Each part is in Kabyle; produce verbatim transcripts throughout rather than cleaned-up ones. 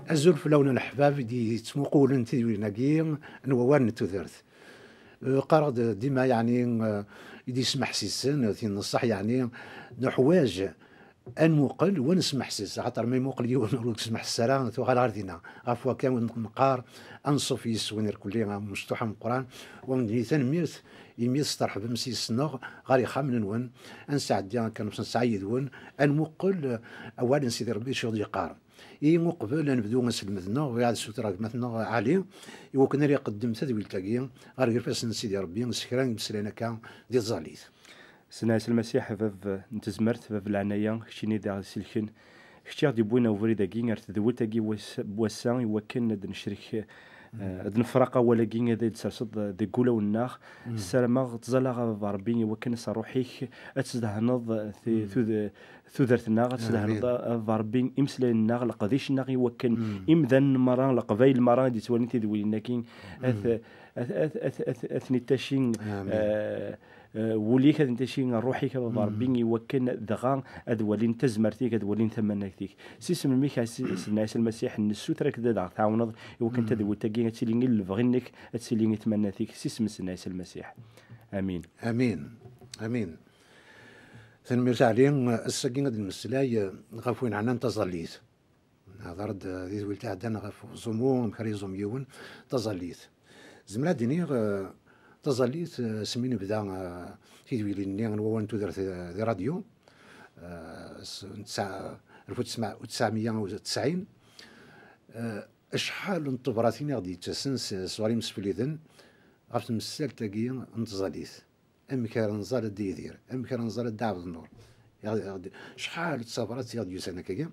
Azul fell-awen a leḥbab i d-yettmuqulen tidwilin-agi n wawal n tudert. Eh, qqareɣ-d dima, yeɛni, eh, i d-yesmeḥsisen, eh, tin n ṣṣeḥ, yeɛni, nuḥwaǧ ad nmuqel wa nesmeḥsis, axaṭer ma imuqel yiwen ur yesmeḥsis ara, tuɣal ɣer dinna. Ɣef wakka neqqar, anṣuf yes-wen irkelli, a mecṭuḥ ameqqran, wa wen-d-nini tanemmirt imi testeṛḥbem s yes-nneɣ ɣer yexxamen-nwen, ad nesɛeddi akka nefs n ssaɛa yid-wen, ad nmuqel, eh, awal n Sidi Ṛebbi acu i ɣ-d-yeqqar. I uqbel ad nebdu aselmed-nneɣ, bɣiɣ ad ssutreɣ gma-tneɣ Ɛli, i wakken ara iqeddem tadwilt-agi ɣer ifassen n Sidi Ṛebbi s kra n yimeslayen akka di tẓallit. Sna Ɛisa Lmasiḥ, bab n tezmert, bab n leɛnaya, keččini d aɣ-iselken, kečč i ɣ-d-yewwin ubrid-agi ar tedwilt-agi wass-, n wass-a, i wakken ad necrek, eh, ad nefraq awal-agi, ad d-tserseḍ deg wulawen-nneɣ. Ssarameɣ ttẓallaɣ a Baba Ṛebbi i wakken s ṛṛuḥ-ik ad tdehneḍ ti-, tud-, tudert-nneɣ, ad tdehneḍ a Baba Ṛebbi imeslayen-nneɣ, leqdic-nneɣ, i wakken imdanen merra, leqbayel merra i d-yettwalin tidwilin-agi, ad, ad, ad, ad, ad, ad ten-ittaci, eh, eh, wul-ik, ad ten-ittaci ṛṛuḥ-ik a Baba Ṛebbi, i wakken dɣa ad walin tazmert-ik, ad walin tamanagt-ik. S isem-ik a Si-, Sidna Ɛisa Lmasiḥ, nessuter-ak-d ad aɣ-tɛawneḍ i wakken tadwilt-agi ad tili i lebɣi-nnek, ad tili i tmanat-ik, s isem n Sidna Ɛisa Lmasiḥ. Amin. Amin. Amin. Tanemmirt a Ɛli. Ass-agi ad nmeslay, eh, ɣef wayen ɛnan taẓallit. Nehḍer-d, eh, di tedwilt iɛeddan ɣef uẓumu, amek ara iẓum yiwen, taẓallit. Zemreɣ ad d-iniɣ, eh, taẓallit, eh, asmi nebda, eh, tidwilin-nni n wawal n tudert, eh, di ṛṛadyu, eh, s-, n tesɛa-, alef u tesɛemya u tesɛin, eh, acḥal n tebratin i ɣ-d-yettasen s-, sɣur yimsefliden ɣef temsalt-agi n tẓallit. Amek ara nẓal a Dda Yidir, amek ara nẓal a Dda Ɛebdennur. Iɣ-, iɣ-, acḥal n tabrat i ɣ-d-yusan akkagi.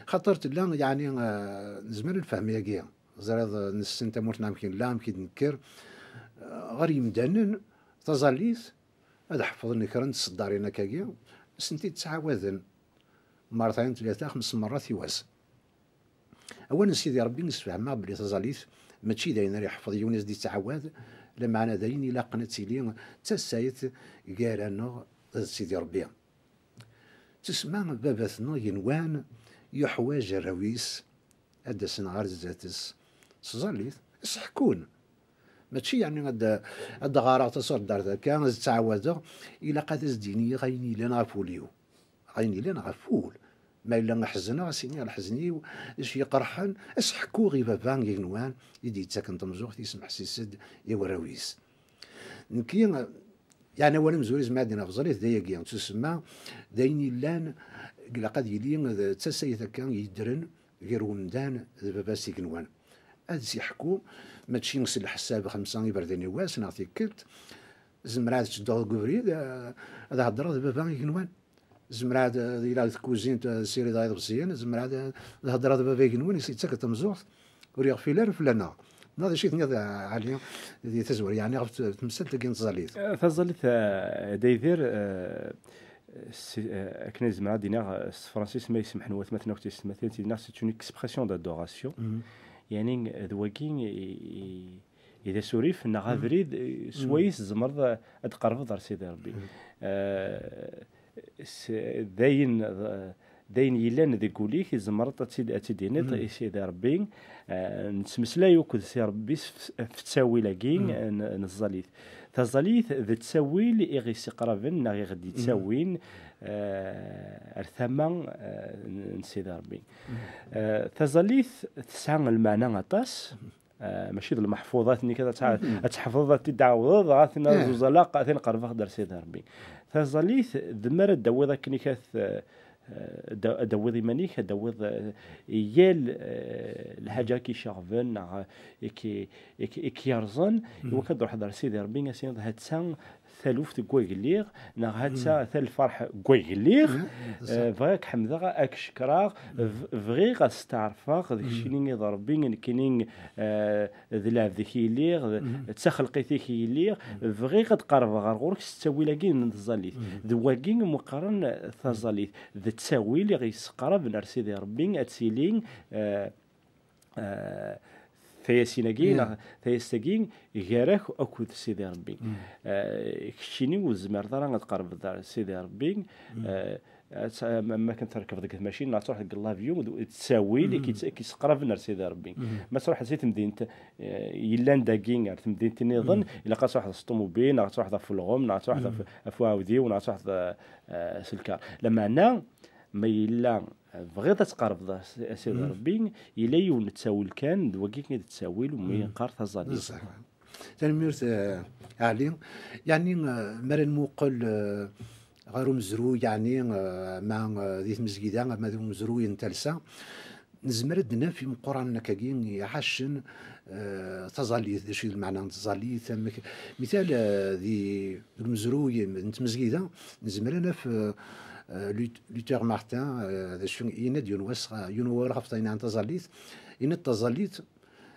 Xaṭer tella, yeɛni, eh, nezmer ad nefhem yagi. Ẓriɣ, eh, nessen tamurt-nneɣ amek nella, amek i d-nekker. Eh, ɣer yimdanen, taẓallit, ad ḥefḍen kra n tseddarin akkagi, ad sent-id-ttɛawaden. Merrtayen, tlata, xems merrat i wass. Awal n Sidi Ṛebbi yessefhem-aɣ belli taẓallit mačči d ayen ara yeḥfeḍ yiwen, ad s-d-yettɛawad, lameɛna d ayen ilaqen ad tili d tasayt gar-aneɣ d Sidi Ṛebbi. Tusemma baba-tneɣ igenwan yuḥwaǧ arraw-is ad d-asen ɣer zdat-s s tẓallit, ad s-ḥkun. Mačči yeɛni ad d-, ad d-ɣareɣ taṣuddart akka, ad ttɛawadeɣ, ilaq ad as-d-iniɣ ayen yellan ɣef wul-iw. Ayen yellan ɣef wul. Ma yella ḥezneɣ, ad s-iniɣ leḥzen-iw, d acu yeqerḥen, ad s-ḥkuɣ i baba igenwan i d-yettaken tameẓẓuɣt, yesmeḥsis-d i warraw-is. Nekki, yeɛni awal amezwaru i zemreɣ ad d-iniɣ ɣef tẓallit d ayagi, tusemma d ayen yellan, ilaq ad yili d tasayt akka yeddren gar umdan d baba-s igenwan. Ad s-iḥku, mačči s leḥsab xemsa iberdan i wass neɣ tikkelt, zemreɣ ad tedduɣ deg ubrid, eh, ad heddreɣ d baba igenwan. Zemreɣ ad, ad iliɣ deg tkuzint, ad ssirideɣ iḍebsiyen, zemreɣ ad, ad heddreɣ d baba igenwan, yettak tameẓẓuɣt, ur yeɣfil ara fell-aneɣ. Neɣ d acu i tenniḍ, a Ɛli, di tazwara, yeɛni ɣef t-, temsalt-agi n tẓallit? Eh, taẓallit, eh, a Dda Yidir, eh, si-, eh, akken ay zemreɣ ad d-iniɣ, eh, s tefransist, ma yi-semḥen watmaten akked teysetmatin, ad d-iniɣ c'est une expression d'adoration. Yeɛni, eh, d wagi i, i, i d asurif neɣ abrid, eh, s wayes tzemreḍ, eh, ad d-tqerbeḍ ɣer Sidi Ṛebbi. Eh, s-, d ayen, d, d ayen yellan deg wul-ik, tzemreḍ ad tt-id-, ad tt-id-tiniḍ i Sidi Ṛebbi. Eh, nettmeslay akked Sidi Ṛebbi s, f ttawil-agi n, n tẓallit. Taẓallit d ttawil i ɣ-yessiqraben neɣ i ɣ-d-yettawin, eh, ar tama, eh, n, n Sidi Ṛebbi. Eh, taẓallit tesɛa lmeɛna aṭas. Eh, mačči d lmeḥfuḍat-nni kan ad tɛa-, ad tḥefḍeḍ, ad t-id-tɛawdeḍ, ad ten-, ad uẓaleɣ, ad ten-qerbeɣ-d ar Sidi Ṛebbi. Taẓallit, d mi ara d-tawiḍ akken i kat, eh, eh, ad d-, ad d-tawiḍ iman-ik, ad d-tawiḍ, eh, yal, eh, lḥaǧa i k-iceɣben, neɣ i k-, i k-, i k-yerẓen, i wakken ad d-truḥeḍ ar Sidi Ṛebbi, ad s-tiniḍ, ha-tt-a taluft deg wagelliɣ, neɣ ha-tt-a ta lferḥ deg wagelliɣ. Eh, bɣiɣ ad k-ḥemdeɣ, ad k-cekkreɣ, b-, bɣiɣ ad steɛrfeɣ d keččini i d Ṛebbi, nekkini, eh, d lɛebd-ik i lliɣ, d, d taxelqit-ik i lliɣ, bɣiɣ ad qerbeɣ ɣer ɣur-k s ttawil-agi n tẓallit. D wagi i meqqaren taẓallit. D ttawil i ɣ-yesseqraben ar Sidi Ṛebbi, ad tili, eh, eh, tayasin-agi, neɣ tayast-agi, gar-ak akked Sidi Ṛebbi. Eh, keččini ur tezmireḍ ara ad tqerbeḍ ar Sidi Ṛebbi, eh, ad tt-, ma, ma kan trekbeḍ deg tmacint, neɣ ad truḥ deg l'avion, d, d ttawil i k-, i k-yesseqraben ar Sidi Ṛebbi. Ma truḥeḍ si temdint, eh, yellan dagi ar temdint nniḍen, ilaq ad truḥeḍ s ṭumubil, neɣ ad truḥeḍ ɣef ulɣem, neɣ ad truḥeḍ ɣef, ɣef uɛewdiw, neɣ ad truḥeḍ, eh, s lkar. Lameɛna, ma yella tebɣiḍ ad tqerbeḍ a s-, a Sidi Ṛebbi, yella yiwen n ttawil kan, d wagi i d ttawil umi yeqqar taẓallit. Tanemmirt, eh, Ɛli. Yeɛni, eh, mi ara nmuqel, eh, ɣer umezruy, yeɛni, eh, ama, eh, di tmezgida, ama di umezruy n talsa, nezmer ad d-naf imeqqranen akkagi iɛacen, eh, taẓallit. D acu i d lmeɛna n tẓallit? Amek, mital, eh, di, di umezruy n tmezgida, nezmer ad naf, eh, eh, Lut-, Luther Martin, eh, d acu, yenna-d yiwen wass, eh, yiwen wawal ɣef wayen yeɛnan taẓallit, yenna-d taẓallit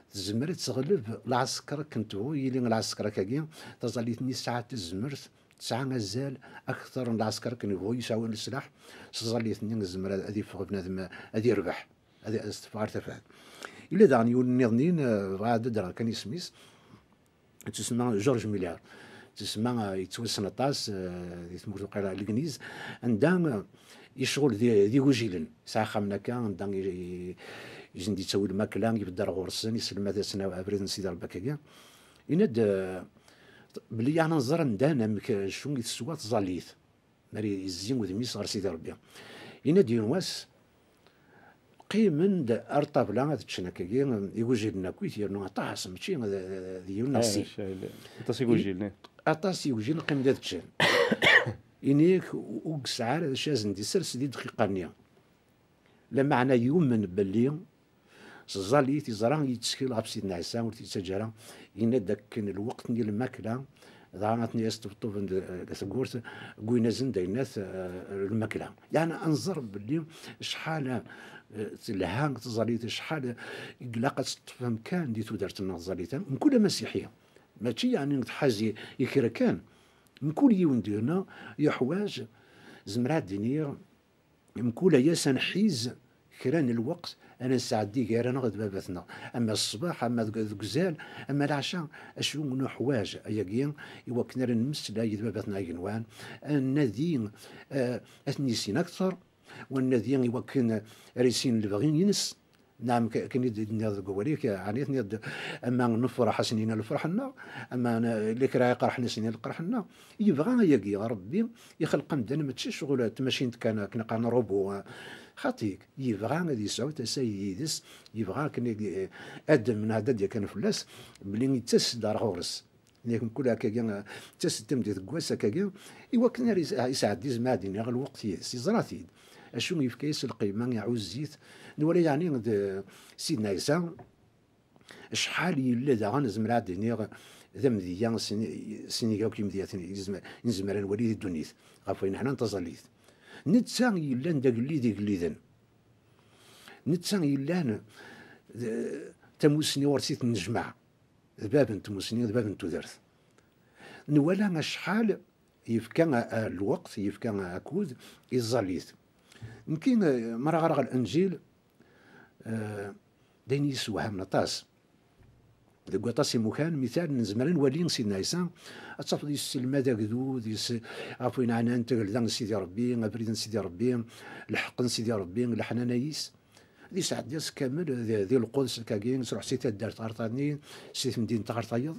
tezmer ad teɣleb lɛesker akken tebɣu, yili lɛesker akkagi, taẓallit-nni tesɛa tazmert, tesɛa azal akter n lɛesker akken yebɣu yesɛu leslaḥ, s tẓallit-nni yezmer ad, ad yeffeɣ bnadem, ad yerbeḥ, ad, ad s-teffeɣ ar tafat. Yella daɣen yiwen nniḍen, eh, bɣiɣ ad d-ddreɣ kan isem-is, yettusemma Georges Miller. Yettusemma, eh, yettwassen aṭas, eh, di tmurt uqila Legliz, anda, eh, yecɣel di, d igujilen. Yesɛa axxam n akka, anda i, i, i sen-d-yettawi lmakla, ibedder ɣur-sen, iselmad-asen abrid n Sidi Ṛebbi akkagi. Yenna-d, eh, belli yeɛni neẓra anda amek, acu i teswa tẓallit. Mi ara yezzi udem-is ɣer Sidi Ṛebbi. Yenna-d yiwen wass, qqimen-d ar ṭṭabla ad ččen akkagi, igujilen akkit, yernu aṭas, mačči d, d yiwen neɣ sin. Aṭas igujilen. Aṭas igujilen qqimen-d ad ččen. Ini-ak, ur yesɛi ara d acu ad sen-d-isers di dqiqa-nni. Lameɛna yumen belli s tẓallit yeẓra yettkel ɣef Sidna Ɛisa, ur t-yettaǧǧa ara. Yenna-d akken lweqt-nni lmakla, dɣa atni yesṭebṭuben deg tewwurt, wwin-asen-d ayennat, eh, lmakla. Yeɛni ad nẓer belli acḥal, eh, telha tẓallit, acḥal i ilaq ad teṭṭef amkan di tudert-nneɣ tẓallit, mkul amasiḥi. Mačči yeɛni tḥaz i, i kra kan. Mkul yiwen deg-neɣ yeḥwaǧ, zemreɣ ad d-iniɣ, mkul ass ad nḥiz kra n lweqt ara nesɛeddi gar-aneɣ d baba-tneɣ. Ama ṣṣbeḥ, ama deg, deg uzal, ama leɛca, acu nuḥwaǧ ayagi i wakken ara nemmeslay d baba-tneɣ agenwan, ad nadi, eh, ad ten-nissin akter, wa nadi i wakken ara yissin lebɣi-ines. Naɛam, k-, akken i d-tenniḍ deg wawal-ik, ɛni tenniḍ-d, ama nefreḥ, ad sen-nini lefreḥ-nneɣ, ama n-, yella kra iqerḥen, ad sen-nini leqreḥ-nneɣ. Yebɣa ayagi, Ṛebbi ixleq amdan mačči ccɣel n tmacint kan, akken qqaren robot, xaṭi, yebɣa ad yesɛu tasa yid-s, yebɣa akken i, ad d-, ad d-yakan fell-as, belli yettas-d ar ɣur-s. Yak mkul akkagi, ttas-d tameddit deg wass akkagi, i wakken ara yes-, yesɛeddi, zemreɣ ad iniɣ, lweqt yid-s, yeẓra-t-id. Acu yefka-yas lqima, iɛuzz-it. Nwala yeɛni d Sidna Ɛisa, acḥal yella daɣen, zemreɣ ad iniɣ, d amedya, sen-, sennig akk imedyaten i nezmer, i nezmer ad nwali di ddunit, ɣef wayen ɛnan taẓallit. Netta yellan d agellid igelliden. Netta yellan d tamusni ur tt-id-nejmeɛ. D bab n tmusni, d bab n tudert. Nwala acḥal yefka, a, a, lweqt, yefka akud i tẓallit. Nekki, eh, mi ara ɣreɣ Lenǧil, eh, d ayen yessewhamen aṭas. Deg waṭas imukan, mital, nezmer ad nwali Sidna Ɛisa, ad tafeḍ yesselmad agdud, yes-, ɣef wayen ɛnan tagelda n Sidi Ṛebbi, abrid n Sidi Ṛebbi, lḥeqq n Sidi Ṛebbi, leḥnana-is. Ad yesɛeddi ass kamel di, di lquds akkagi, yesruḥ si taddart ɣer tani, si temdint ɣer tayeḍ.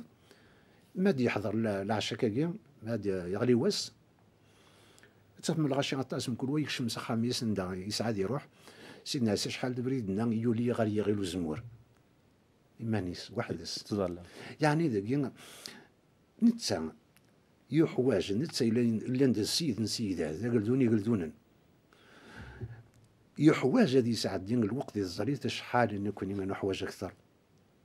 Ma d-yeḥḍer la-, leɛca akkagi, ma d-yeɣli wass, ad tafem lɣaci aṭas, mkul wa yekcem s axxam-is anda yesɛa ad iruḥ. Sidna Ɛisa acḥal d abrid-nna yuli ɣer yiɣil uzemmur. Iman-is, weḥd-s. Yeɛni dagi, netta yuḥwaǧ, netta yella, llan d Ssid n ssidat, d ageldun igeldunen. Yuḥwaǧ ad yesɛeddi lweqt di tẓallit acḥal nekkni ma nuḥwaǧ akter.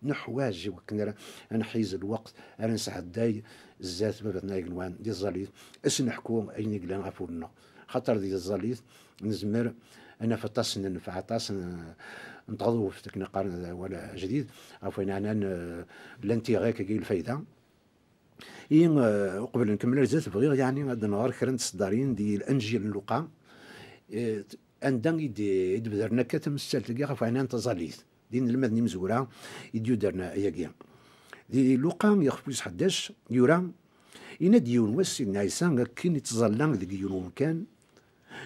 Nuḥwaǧ i wakken ara, ad nḥiz lweqt ara nesɛedday zdat Baba-tneɣ igenwan di tẓallit, ad s-neḥku ayen i yellan ɣef wul-nneɣ. Xaṭer di tẓallit nezmer ad naf aṭas n nnfeɛ, aṭas n, n tɣeḍweft, akken qqaren wala ajdid, ɣef wayen ɛnan, eh, l'intérêt, akkagi lfayda. I, eh, uqbel nkemmel ar zdat, bɣiɣ yeɛni ad nɣer kra n tseddarin di Lenǧil n Luqa, eh, anda i d-, i d-bedren akka tamessalt-agi ɣef wayen ɛnan taẓallit. D inelmaden imezwura i d-yuddren ayagi. Di Luqa, ixef wis ḥdac, yura, yenna-d yiwen wass Sidna Ɛisa akken ittẓalla deg yiwen umkan,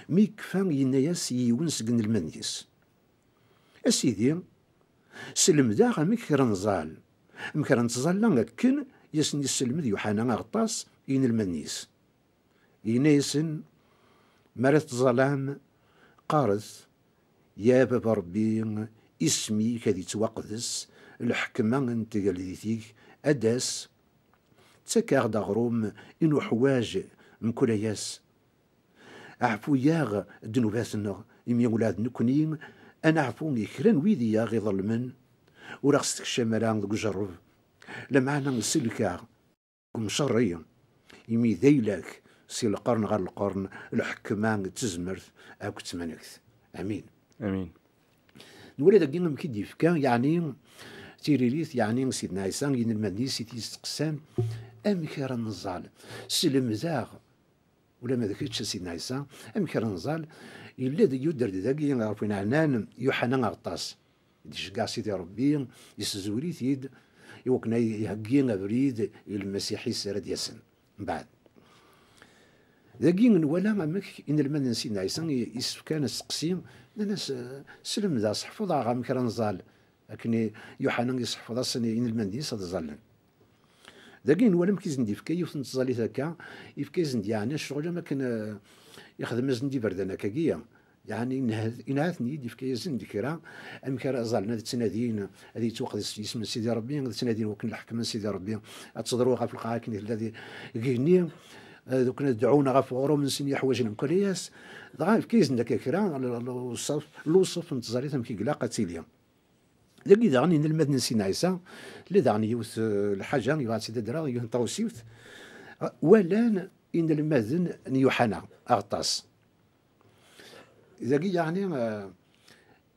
Mi yekfa, yenna-yas i yiwen seg inelmaden-is: "A Sidi, sselmed-aɣ amek ara nẓall, amek ara nettẓalla akken i asen-yesselmed Yuḥana Aɣeṭṭas i yinelmaden-is." Yenna-yasen: "Mi ara tettẓallam, qqaret: Ya Baba Ṛebbi, isem-ik ad yettwaqdes, lḥekma n tgeldit-ik ad d-tas, ttak-aɣ-d aɣrum i nuḥwaǧ mkul ass. Ɛfu-yaɣ ddnubat-nneɣ, imi ula d nekkni ad neɛfu i kra n wid i aɣ-iḍelmen, ur aɣ-stekcam ara deg ujerreb, lameɛna sellek-aɣ deg umcerri, imi d ayla-k si lqern ɣer lqern lḥekma d tezmert akked tmanegt. Amin." Amin. Nwala dagi amek i d-yefka, yeɛni, tiririt, yeɛni, Sidna Ɛisa i yinelmaden-is i t-yesteqsan: "Amek ara nẓall? Sselmed-aɣ, ulamma d kečč, a Sidna Ɛisa, amek ara nẓall?" Yella-d yudder-d dagi ɣef win ɛnan Yuḥana Aɣeṭṭas. I d-iceggeɛ Sidi Ṛebbi, yessezwir-it-id i wakken ad iheggi abrid i Lmasiḥ-is ara d-yasen mbeɛd. Dagi nwala amek inelmaden n Sidna Ɛisa i, i s-fkan asteqsi, nnan-as: "Sselmed-aɣ, seḥfeḍ-aɣ amek ara nẓall." Akken i, Yuḥana iseḥfeḍ-asen i inelmaden-is ad ẓallen. Dagi nwala amek i sen-d-ifka yiwet n tẓallit akka, ifka-yasen-d, yeɛni, ccɣel am akken, eh, ixdem-asen-d iberdan akkagi. Yeɛni, inha-, inha-ten-id, ifka-yasen-d kra, amek ara ẓallen, ad ttnadin, ad yettwaqdes yisem n Sidi Ṛebbi, ad ttnadin wakken lḥekma n Sidi Ṛebbi ad teḍru ɣef lqaɛa akken i tella di igenni, eh, d wakken ad dɛun ɣef uɣrum-nsen yeḥwaǧen mkul ass. Dɣa ifka-yasen-d akka kra, l-, l-, lewṣef, lewṣef n tẓallit amek i ilaq ad tili. Dagi daɣen inelmaden n Sidna Ɛisa, tella daɣen yiwet, eh, lḥaǧa, yebɣa ad tt-id-adreɣ, yiwet n tɣawsiwt, eh, walan inelmaden n Yuḥana Aɣeṭṭas. Dagi, yeɛni, eh,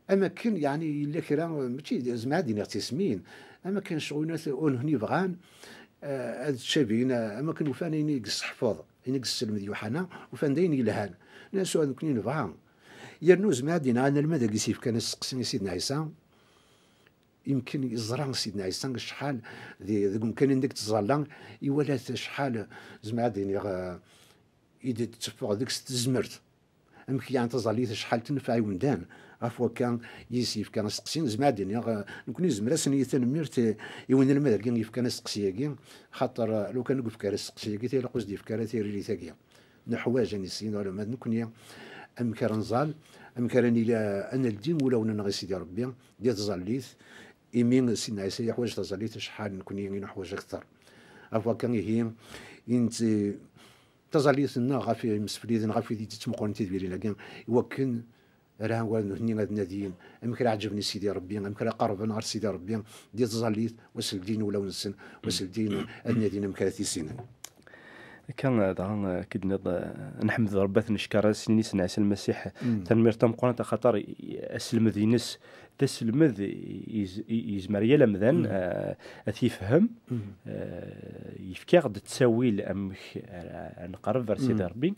am akken, yeɛni, yella kra, eh, mačči d-, zemreɣ ad d-iniɣ d tismin, am akken ccɣel ur, ur bɣan, eh, ad ttcabin, eh, am akken ufan ayen i yesseḥfeḍ, ayen i yesselmed Yuḥana, ufan d ayen yelhan. Nnan-as: "Uah, nekkni nebɣa." Yernu zemreɣ ad d-iniɣ anelmad-agi s-yefkan asteqsi i Sidna Ɛisa, yemken yeẓra Sidna Ɛisa acḥal di, deg umkan anda i yettẓalla, iwala-t acḥal, zemreɣ ad d-iniɣ, eh, i d-tetteffeɣ deg-s tezmert. Amek yeɛni taẓallit acḥal tenfeɛ i umdan, ɣef wakka i s-yefka asteqsi. Zemreɣ ad d-iniɣ, eh, nekkni nezmer ad s-nini tanemmirt, eh, i winelmad-agi yefkan asteqsi-agi, xaṭer, eh, lukan ur yefka ara asteqsi-agi, ilaq ur s-d-yefka ara tiririt-agi. Neḥwaǧ ad nissin, wala ma d nekkni, amek ara nẓall, amek ara nili, eh, ad naldi ulawen-nneɣ i Sidi Ṛebbi di tẓallit, imi Sidna Ɛisa yeḥwaǧ taẓallit acḥal nekkni i neḥwaǧ akteṛ. Ɣef wakka ihi, i nett-, taẓallit-nneɣ ɣef yimsefliden, ɣef wid i d-yettmuqulen tidwilin-agi, i wakken ara, wa nutni ad nadin amek ara ɛeǧben i Sidi Ṛebbi, amek ara qerben ɣer Sidi Ṛebbi di tẓallit, wa s-ldin ulawen-nsen, wa s-ldin ad nadin amek ara t-issinen. Akka, eh, dɣa, eh, akken d-tenniḍ, eh, nḥemmed Ṛebbi, ad t-neckeṛ, ad s-nini Sidna Ɛisa Lmasiḥ, mm, tanemmirt tameqqrant, axaṭer i, i, aselmed-ines d aselmed i, i, i, yezmer yal amdan, mm, eh, ad t-yefhem. Mm. Eh, yefka-ɣ-d ttawil amek ara, ara nqerreb ar Sidi, mm, Ṛebbi.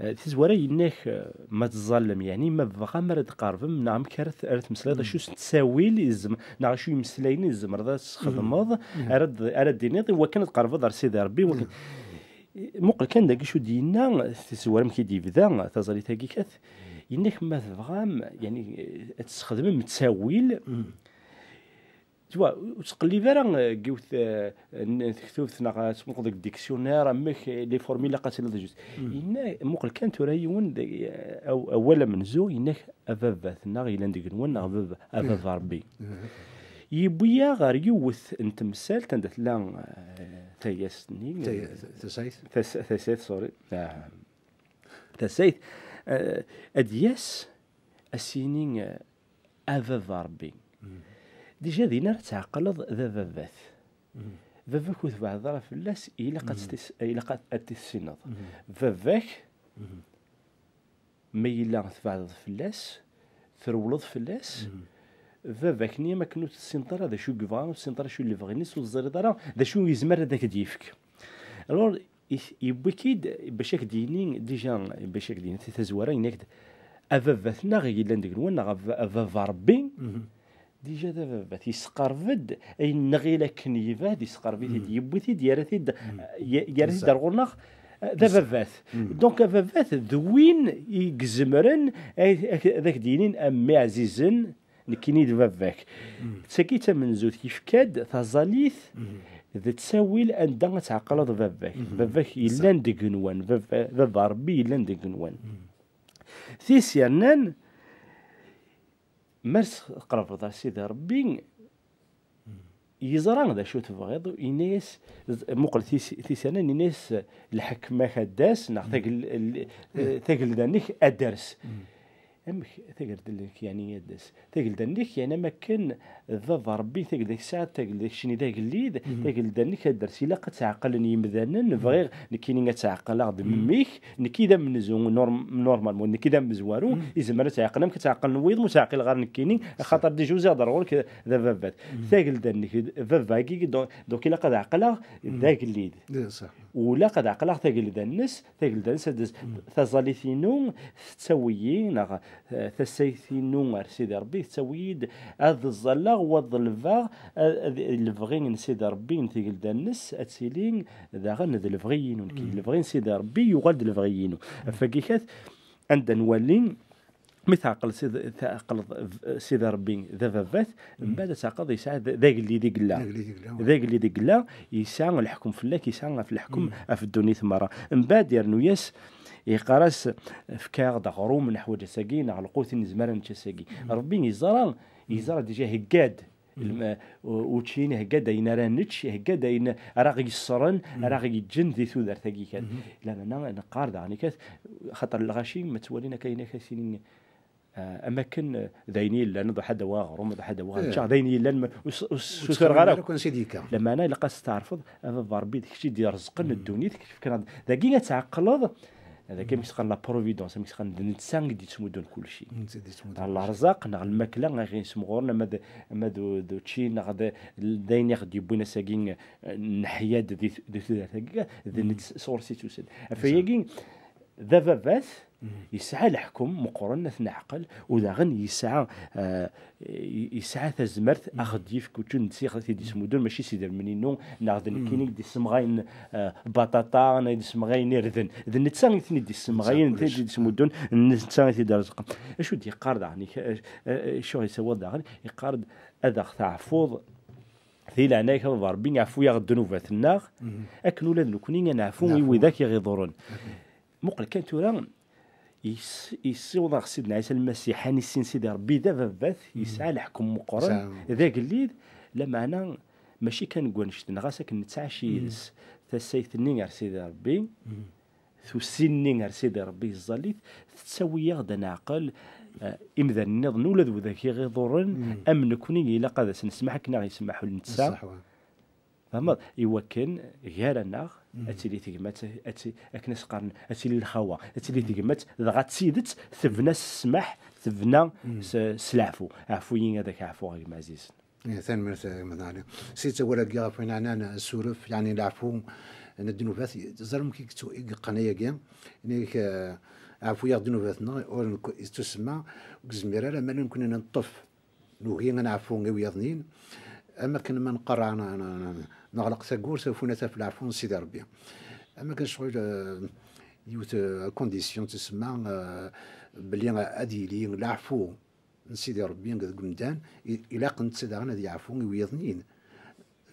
Eh, tizwara yenna-k, eh, ma tẓallem, yeɛni ma tebɣam ara d-tqerbem, neɣ amek ara t-, ara tmeslayeḍ, mm, acu s ttawil i tzem-, neɣ acu imeslayen i tzemreḍ ad tesxedmeḍ, mm, ara d-, ara d-tiniḍ i wakken ad tqerbeḍ ar Sidi Ṛebbi, wakken, mm, muqel kan dagi acu d-yenna, tizwara amek i d-yebda taẓallit-agi kat, yenna-k ma tebɣam, yeɛni, eh, ad tesxedmem ttawil, mm. Tu vois, ur ttqellib ara, eh, deg yiwet, eh, n tektubt neɣ ad tmuqleḍ deg dictionnaire, amek, eh, les formules ilaq ad tiliḍ juste. Mm. Yenna, muqel kan tura yiwen, eh, aw-, awal amenzu, yenna-k a baba-tneɣ yellan deg-nwen, neɣ baba, a baba Ṛebbi. Mm. Yewwi-yaɣ ɣer yiwet n temsalt anda tella, eh, tayast-nni, taya-, eh, tasayt. Tas-, tasayt, sorry. Ah. Tasayt, eh, ad d-yas, ad s-yini, eh, a baba Ṛebbi. Mm. Déjà din ara tɛeqleḍ d ababat. Mm. Baba-k ur tbeɛdeḍ ara fell-as, ilaq ad, mm, tis-, ilaq ad, ad t-tissineḍ. Mm. Baba-k, mm, ma yella tbeɛdeḍ fell-as, trewleḍ fell-as, mm, baba-k-nni am akken ur tessineḍ ara d acu i yebɣa, ur tessineḍ ara acu i lebɣi-ines, ur teẓriḍ ara d acu i yezmer ad ak-d-yefk. Alors, i-, yewwi-k-id bac ak-d-yini, déjà, bac ak-d-yini tazwara, yenna-k-d, a baba-tneɣ yellan deg-nwen, neɣ a b-, a baba Ṛebbi, mhm, déjà d ababat, yesqerb-d ayen nɣil akken yebɛed, yesqerb-it-id, mhm, yewwi-t-id, yerra-t-id, mhm, ye-, yerra-t-id ar ɣur-neɣ, D ababat. Donc, ababat d win i izemren ad ak-d-yinin, a mmi ɛzizen, nekkini d baba-k. D tagi d tamenzut, yefka-d taẓallit d ttawil anda ad tɛeqleḍ baba-k. Baba-k yellan deg igenwan, baba, baba Ṛebbi yellan deg igenwan. Tis yernan, ma tqerrbeḍ ar Sidi Ṛebbi, yeẓra d acu tebɣiḍ, yenna-yas, muqel tis-, tis yernan, yenna-yas, lḥekma-k ad d-tas, neɣ tagel-, l-, tagelda-nnek ad d-ters. Amek tagelda-nnek, yeɛni, ad d-tas? Tagelda-nnek, yeɛni, am akken d baba Ṛebbi, tagelda-k tesɛa, tagelda-k keččini d agellid, tagelda-nnek ad d-ters. Ilaq ad tɛeqlen yimdanen, bɣiɣ nekkini ad tɛeqleɣ d memmi-k, nekki d amenzu, norm-, normalement, nekki d amezwaru, izmer ad tɛeqel, amek ad tɛeqlen wiyeḍ, ma ur tɛeqileɣ ara nekkini, axaṭer déjà uziɣ-d ar ɣur-k d ababat. Tagelda-nnek, d baba-agi, donc, donc ilaq ad ɛeqleɣ d agellid. Ilaq ad ɛeqleɣ tagelda-nnes, tagelda-nnes ad d-, taẓallit-inu tettawi-yi, neɣ, eh, tasayt-inu ar Sidi Ṛebbi tettawi-yi-d ad ẓẓalleɣ, u ad ḍelbeɣ, ad, ad, lebɣi n Sidi Ṛebbi n tagelda-nnes ad tili daɣen d lebɣi-inu nekk. Lebɣi n Sidi Ṛebbi yuɣal d lebɣi-inu. Ɣef wagi kat, anda nwali, mi tɛeqleḍ Sidi, tɛeqleḍ Sidi Ṛebbi d ababat, mbeɛd ad tɛeqleḍ yesɛa d, d agellid i yella. D agellid i yella. D agellid i yella, yesɛa leḥkem fell-ak, yesɛa ɣef leḥkem ɣef ddunit merra. Mbeɛd yernu-yas, yeqqar-as, fk-aɣ-d aɣrum neḥwaǧ ass-agi, neɣ lqut i nezmer ad nečč ass-agi. Ṛebbi yeẓra, yeẓra déjà hegga-d. Lma-, u-, učči, nhegga-d ayen ara nečč, nhegga-d ayen ara ɣ-yeṣṣren, ara ɣ-yeǧǧen di tudert-agi kan. Lameɛna neqqar daɣen i kat, xaṭer lɣaci ma ttwalin akka, ayen akka tinin, ah, am akken, eh, d ayen yellan, ad ḥad awa aɣrum, ad ḥad awa ččeɣ, d ayen yellan, ma-, ur s-, ur s-, ur sutreɣ ara akk. Lameɛna ilaq ad testeɛrfeḍ, a baba Ṛebbi, d kečč i d-irezqen ddunit, kečč fkan-aɣ-d. Dagi ad tɛeqleḍ, d akka mi s-qqaren la providence, mi s-qqaren d netta i d-yettmuddun kulci. Netta i d-yettmuddun kulci. Ɣer lerzaq neɣ lmakla, ayen yessemɣuren, ama d, ama d u-, d učči, neɣ d, d ayen i ɣ-d-yewwin ass-agi, eh, neḥya-d di, di tudert-agi, d netta sɣur-s i tt-usan. Ɣef wayagi, d ababat, yesɛa leḥkem meqqren, ad t-neɛqel, u daɣen yesɛa, eh, yesɛa tazmert a ɣ-d-yefk učči, d netta i ɣ-t-id-yesmuddun, mačči s idrimen-inu, neɣ d nekkini i d-yessemɣayen, eh, baṭaṭa, neɣ i d-yessemɣayen irden. D netta i ten-id-yessemɣayen, netta i d-yesmuddun, netta i t-id-irezqen. Acu d-yeqqar daɣen? Ik-, eh, eh, acu ɣ-yessawal daɣen? Yeqqar-d ad aɣ-teɛfuḍ di leɛnaya-k, a baba Ṛebbi, ɛfu-yaɣ ddnubat-nneɣ, akken ula d nekkni ad neɛfu i widak i ɣ-iḍurren. Muqel kan tura, yess-, yessiweḍ-aɣ Sidna Ɛisa Lmasiḥ ad nissin Sidi Ṛebbi d ababat, yesɛa leḥkem meqqren, d agellid, lameɛna mačči kan deg wannect-nneɣ, ɣas akken nettɛaci yid-s tasayt-nni ar Sidi Ṛebbi, tusi-nni ar Sidi Ṛebbi yeẓẓal-it, tettawi-yaɣ-d ad neɛqel, eh, imdanen nniḍen, ula d widak i ɣ-iḍurren, am nekkni, ilaq ad as-nesmeḥ akken a ɣ-yesmeḥ ul netta. Tfehmeḍ? Iwakken gar-aneɣ ad tili tegmat, ad ti-, akken as-qqaren, ad tili lxawa, ad tili tegmat, dɣa d tidet tebna s ssmaḥ, tebna s, s leɛfu. Ɛfu-yi, ad ak-ɛfuɣ, a gma ɛzizen. Ih, tanemmirt, a gma Ɛli. Si ttawal-agi ɣef wayen ɛnan asuref, yeɛni leɛfu n ddnubat, teẓram amek i yettu-, i yeqqen ayagi, inek, eh, ɛfu-yaɣ ddnubat-nneɣ, ur nekk-, yettusemma, ur yezmir ara ma nekkni neṭṭef. Nugi ad neɛfu i wiyaḍnin, am akken ma nqerra, n-, n-, n-, neɣleq tawwurt, ufun ad taf leɛfu n Sidi Ṛebbi. Am akken ccɣel, eh, yiwet, eh, condition tusemma, eh, belli ad yili leɛfu n Sidi Ṛebbi deg umdan, i-, ilaq netta daɣen ad yeɛfu i wiyaḍnin.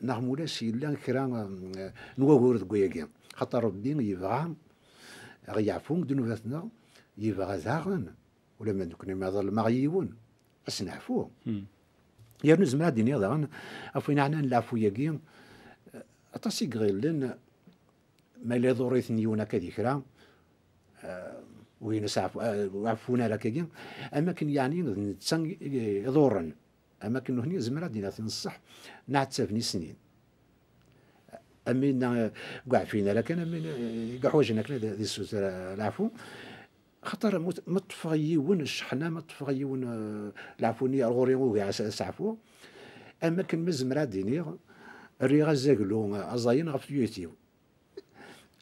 Neɣ mulac yella kra, eh, n wagur deg wayagi. Xaṭer Ṛebbi yebɣa ad ɣ-yeɛfu deg ddnubat-nneɣ, yebɣa daɣen, ulamma d nekkni ma ḍelmeɣ yiwen, ad s-neɛfu. Yernu zemreɣ ad d-iniɣ daɣen, ɣef wayen ɛnan leɛfu-yagi, eh, aṭas i iɣillen, ma yella iḍurr-iten yiwen akka di kra, eh, ur ines ɛfu-, eh, ur ɛeffun ara akkagi, am akken yeɛni d netta i, i iḍurren, am akken nutni zemreɣ ad d-iniɣ tin ṣṣeḥ, nɛettaben i snin. Am winna, eh, ur ɛfin ara kan, am winna, eh, i yeḥwaǧen akken ad, ad issuter, eh, leɛfu. Xaṭer ma, ma ṭṭfeɣ yiwen cceḥna, ma ṭṭfeɣ yiwen, eh, leɛfu-nni ar ɣur-i ugiɣ as-, as-, aseɛfu, am akken ma zemreɣ ad d-iniɣ, rriɣ azaglu, eh, aẓayen ɣef tuyat-iw.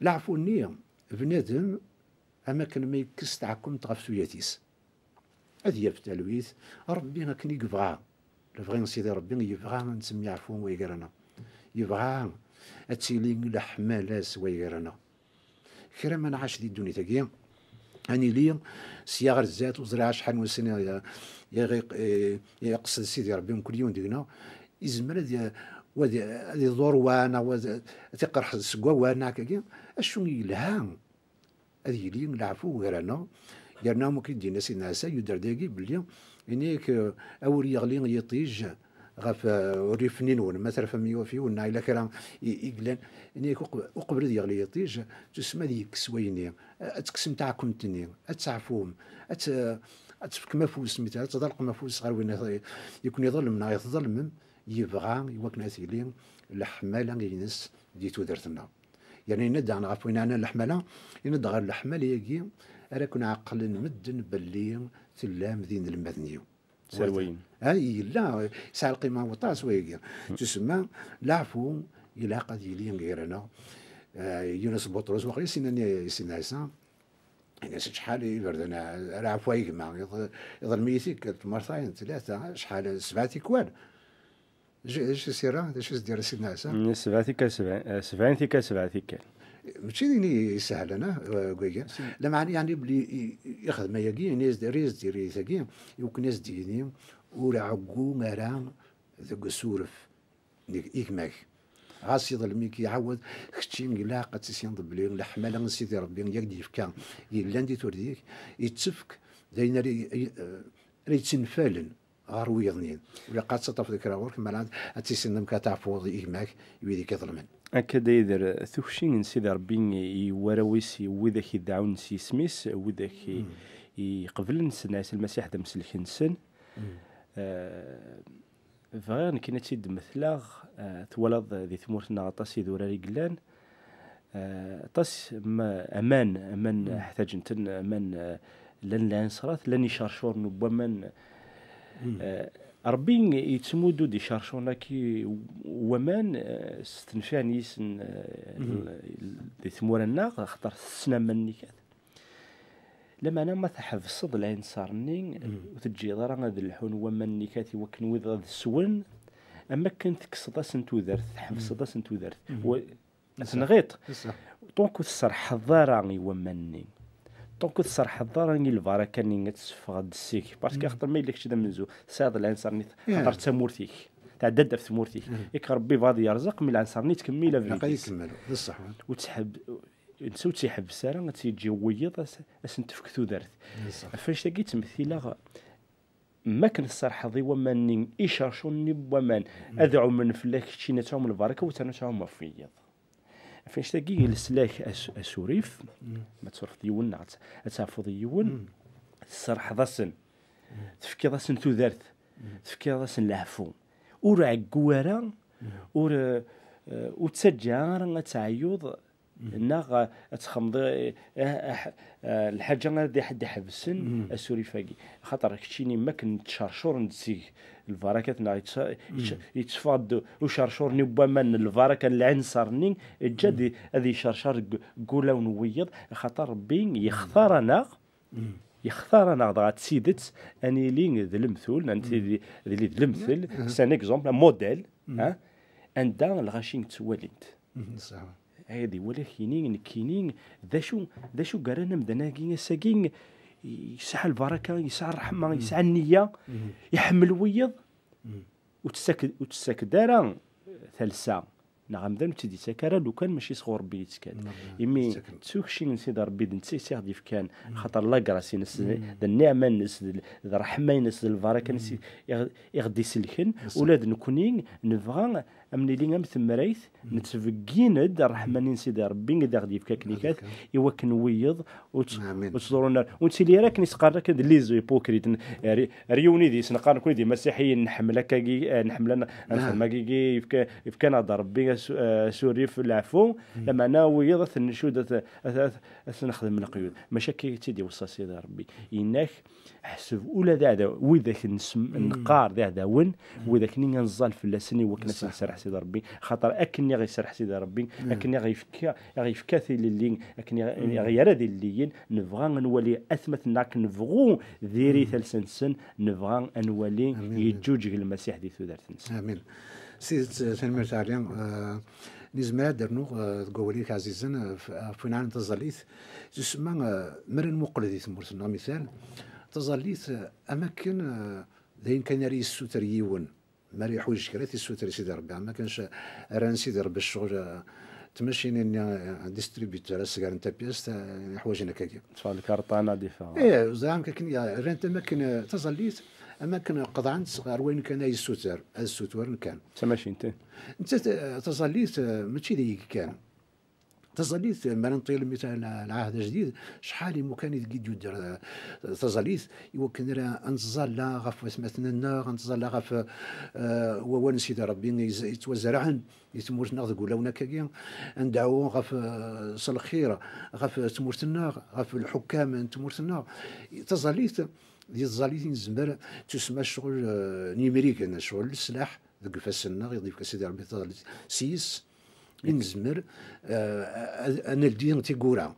Leɛfu-nni, bnadem, am akken ma yekkes taɛkemt ɣef tuyat-is. Ad yaf talwit, Ṛebbi akken i yebɣa. Lebɣi n Sidi Ṛebbi yebɣa ad nettemyeɛfu way gar-aneɣ. Yebɣa ad tili leḥmala-s way gar-aneɣ. Kra ma nɛac di ddunit-agi, ad nili sya ɣer zdat, ur ẓriɣ acḥal n wussan i, i, i, i iqsed Sidi Ṛebbi mkul yiwen deg-neɣ, izmer ad, i- ad, ad iḍur wa, neɣ wa, ad t-iqerḥ seg wawal, neɣ akkagi. Acu i yelha ad yili leɛfu gar-aneɣ, yerna am wakken i d-yenna Sidna Ɛisa, yuder dagi belli, ini-ak, eh, a ur yeɣli yiṭij ɣef, eh, urrif-nni-nwen, ma terfam yiwaf yiwen, neɣ yella kra i, i yellan, ini-ak uqb-, uqbel ad yeɣli yiṭij, tusma ad yekkes wayenni, ad tekksem taɛkumt-nni, ad teɛfum, ad t-, ad tefkem afus, mi t-, ad tḍelqem afus ɣer win i, i ken-iḍelmen neɣ i tḍelmem, yebɣa i wakken ad tili leḥmala-ines di tudert-nneɣ. Yerna yenna-d daɣen ɣef wayen yeɛnan leḥmala, yenna-d ɣer leḥmala-agi ara ken-ɛeqlen medden belli tellam d inelmaden-iw. Serwayen. Ha, yella, yesɛa lqima waṭas wayagi. Tusemma, leɛfu ilaq ad yili gar-aneɣ. Eh, Yunes Buṭrus, waqila i s-yennan i Sidna Ɛisa, ini-as acḥal iberdan ara ɛfu a gma, iḍ-, iḍlem-iyi tikkelt, mertayen, tlata, acḥal, sebɛa tikwal. J-, d acu sira, d acu s-d-yerra Sidna Ɛisa? Mm, sebɛa tikkal, sebɛa, eh, sebɛin tikkal, sebɛa tikkal. Mačči d ini isehlen, ah, wagi. Lameɛna, yeɛni, belli i, i, ixdem ayagi, ini-as-d, err-as-d tirrit-agi, iwakken ad s-d-yini, ur ɛeggu ara deg usuref n gma-k. Ɣas iḍlem-ik, iɛawed, kečči ilaq ad tissineḍ belli leḥmala n Sidi Ṛebbi i ak-d-yefka, yellan di tudert-ik, yettefk d ayen ara, ara yettenfalen ɣer wiyeḍ-nni. Ur ilaq ad teṭṭafeḍ kra ɣur-k, mi ara ad tissineḍ amek ad tɛefuḍ i gma-k, i wid i k-iḍelmen. Akka d ay der tukci n Sidi Ṛebbi i warraw-is, i widak i dɛun s yisem-is, widak i, i iqeblen Sidna Ɛisa Lmasiḥ d amsellek-nsen. Eh, bɣiɣ nekkini ad tt-id-mmetleɣ, eh, twalaḍ di tmurt-nneɣ aṭas idurar i yellan, eh, aṭas ma-, aman, aman ḥtaǧen-ten, aman, eh, llan lɛinṣerat, llan icercuren n waman. Eh, Ṛebbi yettmuddu-d icercuren-agi waman, eh, s tenfiɛ n yis-, n, eh, di tmura-nneɣ, axaṭer tessen aman-nni kan. Lameɛna ma tḥebseḍ lɛinṣer-nni, ur teǧǧiḍ ara ad lḥun waman-nni kat i wakken wid ad swen, am akken tekkseḍ-asen tudert, tḥebseḍ-asen tudert. Wa-, tenɣiḍ. Donc ur tserḥeḍ ara i waman-nni. Donc ur tserḥeḍ ara i lbaraka-nni ad tesseffɣeḍ seg-k. Parce que axaṭer ma yella kečč d amenzu, tesɛiḍ lɛinṣer-nni, axaṭer d tamurt-ik. Tɛedda-d ɣef tmurt-ik. Yak Ṛebbi yebɣa ad yerẓeq, mi lɛinṣer-nni yettkemmil abrid-is. Ilaq ad ikemmel, d ṣṣeḥ. Ur tḥeb-, netta ur tt-iḥebbes ara, ad tt-yeǧǧ wiyiḍ, ad s-, ad sen-tefk tudert. Ɣef annect-agi ttmethileɣ, ma akken tserḥeḍ i waman-nni, icercuren-nni n waman, ad ɛumen fell-ak keččini, ad tɛum lbaraka, u terna ad tɛum ɣef wiyiḍ. Ɣef annect-agi, leslak as-, asurif, ma tsurfeḍ yiwen neɣ ad t-, ad tɛfuḍ i yiwen, tserḥeḍ-asen, tefkiḍ-asen tudert, tefkiḍ-asen leɛfu. Ur ɛeggu ara, ur, eh, ur ttaǧǧa ara ad teɛyuḍ, neɣ, eh, ad txemmeḍ, eh, eh, eh, eh, lḥaǧa ara d-iḥ-, d-iḥebsen asurif-agi. Axaṭer keččini, mi akken ttcercuren-d seg lbarakat, neɣ yettfa-, yettfa-, yetteffeɣ-d ucercur-nni n waman n lbaraka n lɛinṣer-nni, eǧǧ ad i-, ad icercer deg, deg wulawen n wiyiḍ, axaṭer Ṛebbi yextar-aneɣ, yextar-aneɣ dɣa d tidet ad nili d lemtul, ad nili d lemtel, c'est un exemple, un modèle, hein, anda lɣaci ttwalin-t. Ṣṣeḥ. Ad iwala kini, nekkini, d acu, d acu i yerran amdan-agi ass-agi, yesɛa lbaraka, yesɛa ṛṛeḥma, yesɛa nniya, iḥemmel wiyiḍ, ur tessaked, ur tessaked ara talsa, neɣ amdan ur tt-id-yettak ara lukan mačči sɣur Ṛebbi i d-tettkan. Imi d tukci n Sidi Ṛebbi d netta i s-aɣ-d-yefkan, xaṭer la grâce-ines, d nniɛma-ines, d, d ṛṛeḥma-ines, d lbaraka-ines i, i ɣ-, i ɣ-d-iselken, ula d nekkni nebɣa am nili am temrayt, nettbeggin-d ṛṛeḥma-nni n Sidi Ṛebbi i d aɣ-d-yefka akken ikat, i wakken wiyiḍ ur tt-, ur ttḍurrun ara. Ur nettili ara akken i s-qqaren akken d les hypocrites, n-, ar, ar yiwen idis neqqar nekkni d imasiḥiyen, nḥemmel akkagi, eh, nḥemmel ad n-, ad nexdem akkagi, yefka, yefka-aneɣ-d Ṛebbi asu-, eh, asurif, leɛfu, lameɛna wiyiḍ ad ten-ncudd, ad, ad, ad, ad ten-nexdem leqyud. Maca akka i tt-id-iweṣṣa Sidi Ṛebbi. Yenna-k, ḥseb ula d aɛdaw, widak nesm-, neqqar d iɛdawen, widak-nni ad nẓall fell-asen i wakken ad sen-iserreḥ Sidi Ṛebbi, xaṭer akken i ɣ-iserreḥ Sidi Ṛebbi, akken i ɣ-yefka, i ɣ-yefka tilelli, akken i ɣ-, i ɣ-yerra d ilelliyen, nebɣa ad nwali atmaten-nneɣ akken nebɣu diri talsa-nsen, nebɣa ad nwali yeǧǧuǧeg Lmasiḥ di tudert-nsen. Amin. S tidet, tanemmirt a Ɛli. Eh, Nezmer ad d-rnuɣ, eh, deg wawal-ik ɛzizen, eh, f-, ɣef win ɛnan taẓallit. Tusemma, eh, mi ara nmuqel di tmurt-nneɣ, mital, taẓallit, eh, am akken, eh, d ayen kan ara yessuter yiwen. Mi ara yeḥwiǧ kra, ad t-yessuter i Sidi Ṛebbi. Am akken ca-, rran Sidi Ṛebbi ccɣel, eh, tmacinin-nni, eh, distributeur, asgar n tapyast, eh, ḥwaǧen akkagi. Ṭṭfeɣ lkarṭa, ad iffeɣ. Eh, ẓriɣ am akken, ya, rran-t am akken, eh, taẓallit, am akken qeḍɛen-tt ɣer wayen kan ay yessuter, ad ssutren kan. D tamacint, eh. Nettat, eh, taẓallit, eh, mačči d ayagi kan. Taẓallit, eh, mi ara nṭi almi ta-, la-, lɛahd ajdid, acḥal imukan i deg i d-yudder, eh, taẓallit, i wakken ara, ad nettẓalla ɣef watmaten-nneɣ, ad nettẓalla ɣef, eh, wawal n Sidi Ṛebbi yez-, yettwazerɛen di tmurt-nneɣ deg wulawen akkagi, ad ndɛu ɣef, eh, s lxir, ɣef tmurt-nneɣ, ɣef lḥukkam n tmurt-nneɣ. Taẓallit, di tẓallit i nezmer, tusemma ccɣel, eh, n yimrigen, ccɣel n leslaḥ, deg ifassen-nneɣ, i ɣ-d-yefka Sidi Ṛebbi taẓallit s yis, i nezmer, eh, ad, ad naldi tiggura.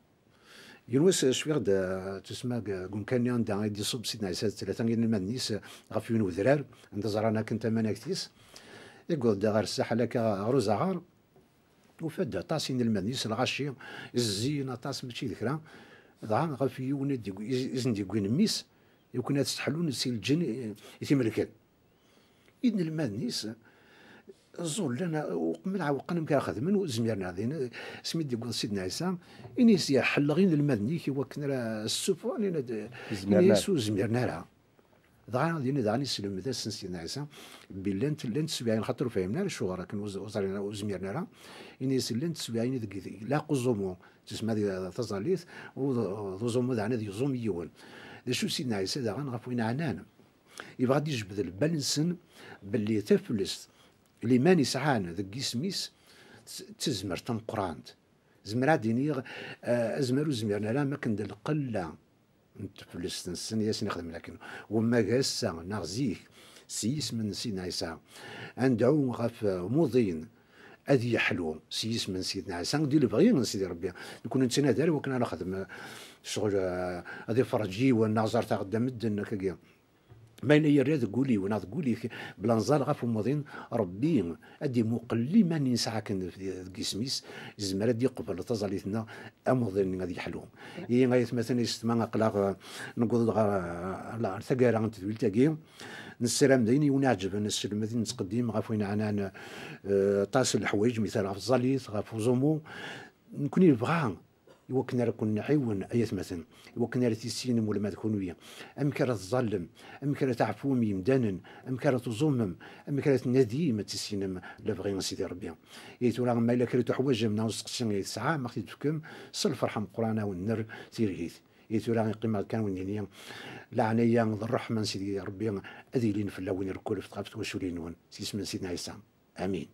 Yiwen wass, eh, cfiɣ-d, eh, tusma deg, deg umkan-nni anda i d-iṣubb Sidna Ɛisa d tlata n yinelmaden-is, eh, ɣef yiwen wedrar, anda ẓran akken tamanagt-is, yewweḍ-d ɣer ssaḥel akka ɣer uzaɣar, ufa-d aṭas inelmaden-is, lɣaci, zzin aṭas, mačči d kra, dɣa ɣef yiwen i d-yewwi-, i, i sen-d-yewwin mmi-s, yukken ad seḥlun si lǧen i, i t-imelken. Inelmaden-is ẓullen, uqmen ɛewqen amek ara xedmen, ur zmiren ara. Din, asmi d-yewweḍ Sidna Ɛisa, ini-as, "Ya, ḥelleɣ inelmaden-ik i wakken ara ssufɣen", ini-as, ur zmiren ara. Dɣa din daɣen iselmed-asen Sidna Ɛisa belli llant, llant teswiɛin, xaṭer ur fhimen ara acuɣer akken ur z-, ur ẓrin ara, ur zmiren ara. Ini-as, "Llant teswiɛin deg, deg lɛeqquẓumu", tusma di taẓallit, u d, d uẓumu daɣen ad yuẓum yiwen. D acu Sidna Ɛisa daɣen ɣef win ɛnan? Yebɣa ad d-ijbed lbal-nsen belli taflest, liman i sɛan deg yisem-is, d, d tazmert tameqqrant. Zemreɣ ad d-iniɣ, eh, azmer ur zmiren ara am akken d lqella n teflest-nsen i asen-ixedmen akken. Wamma g ass-a neɣ zik, s yisem n Sidna Ɛisa, ad ndɛu ɣef, eh, umuḍin ad yeḥlu s yisem n Sidna Ɛisa, di lebɣi n Sidi Ṛebbi. Nekni nettnadi ar wakken ad nexdem, eh, ccɣel, eh, ad iferreǧ yiwen, neɣ ẓer taɣedda medden, akkagi. Ma yella yerra deg wul-iw neɣ deg wul-ik, bla nẓal ɣef umuḍin, Ṛebbi ad d-imuqel liman i nesɛa akken deg, deg yisem-is, yezmer ad d-iqbel taẓallit-nneɣ, amuḍin-nni ad yeḥlu. Ihi, ay atmaten, ay yessetma, aql-aɣ, eh, newweḍ-d ɣer, eh, la-, taggara n tedwilt-agi. Nessaram d ayen i wen-iɛeǧben, nesselmed, nettqeddim ɣef wayen ɛnan, eh, aṭas n leḥwayeǧ, mital ɣef tẓallit, ɣef uẓumu. Nekni nebɣa i wakken ara ken-nɛiwen, ay atmaten, i wakken ara tissinem ula ma d kunwi, amek ara tẓallem, amek ara tɛefwem yemdanen, amek ara tuẓumem, amek ara tnadim ad tissinem lebɣi n Sidi Ṛebbi. I tura, ma yella kra i tuḥwaǧem neɣ usteqsi i tesɛam, ad ɣ-t-id-tefkem, s lferḥ ameqqran ad wen-nerr tirgit. I tura, iqqim-aɣ kan wen-nini, leɛnaya d ṛṛeḥma n Sidi Ṛebbi ad ilin fell-awen irkul ɣef twaculin-nwen, s yisem n Sidna Ɛisa. Amin.